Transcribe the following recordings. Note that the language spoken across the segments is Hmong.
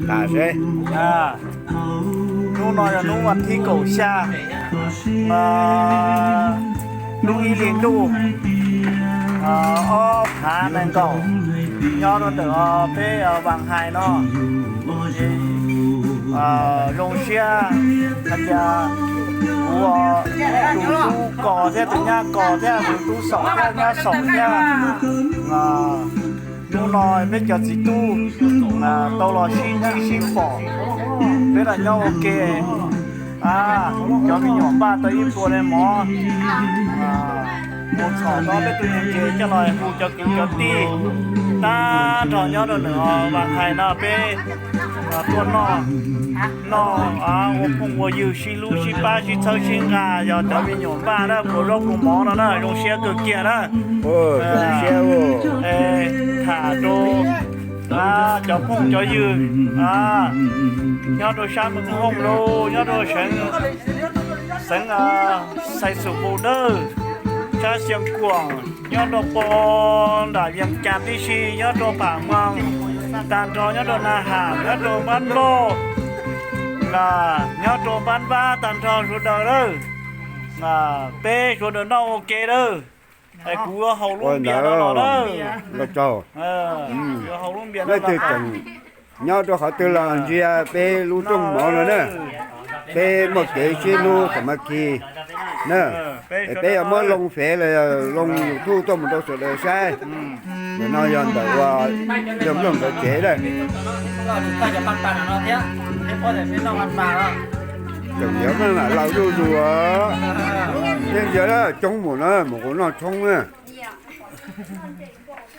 Tam seb, hnub no yog hnub vas thib kaum xya, hnub ib hlis ntuj, ob phav nees nkaum, nyob rau ntawm peb Vas Hais no. Zoo siab hais tias kuv tus tub Kos thiab tus nyab Kos thiab tus tub Xaum thiab nyab Xaum thiab, hnub no peb cov txiv tub tau los sib ntsib sib pom, peb los nyob ua ke. Cov me nyuam npaj tau ib puas li mov, mus txhom tau peb tus niam tsev coj los hu cov kwv cov tij tag nrho nyob rau nram Vas Hais no peb tuaj noj, noj ua phooj ua ywg sib hlub sib pab sib txhawb sib nqa, yog cov me nyuam npaj na, pluas zaub pluas mov no na, zoo siab kawg kiag na. Tham rau cov phooj cov ywg nyob rau sab Meej Hooj lauj, nyob rau xeev Xais Xus Npus Dawb, sab Xia Kuam, nyob rau pem nram Vias Cas tib si, nyob rau Pham Moos tag nrho, nyob rau Na Has, nyob rau Npab Nplauj, nyob rau Npab Npab tag nrho sawv daws lawm. Peb sawv daws noj ua ke lawm. Es kuv yuav haus lub npias no los lawm. Leej twg tseem nyob rau qhov twg los ntsia peb lub rooj mov no na. Peb muaj kev sib hlub samakhis na. Es peb yuav muab loo Fev los yog loo YouTube tuaj mus rau sawv daws saib. Ntawm no yog ntawm uas yog nplooj ntawd tsev lawm. Tseem yuav maj mam laus zuj zus. Yeej yog coob mus na, mus kuv noj tshoob na.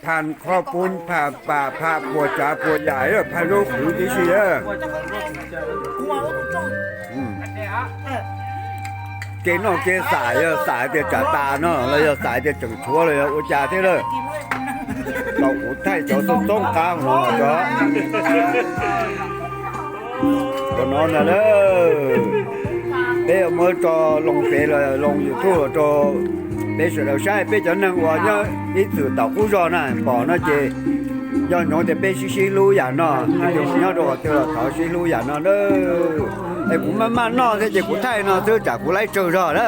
Phaj qhov pub, phaj pas, phaj puas tsav puas yam, phaj zaub qhwv tib si. Kev noj kev xam, yog xam tias tsam tas no los yog xam tias tseem tshuav los yog ua cas thiab lawm. Los kuv thaij cov txoob txoob qab no cov, cov no ntag lawm. Peb yuav muab tso loo Fev los loo YouTube los rau peb sawv daws saib, peb cov neeg uas nyob ib txwm tom qub zog na pom no ces nco ntsoov tias peb sib sib hlub yam no, nyob rau qhov twg los thov sib hlub yam no na. Es kuv maj maj noj thiab ces kuv thaij no xwb tsam kuv laib tsawg zog na.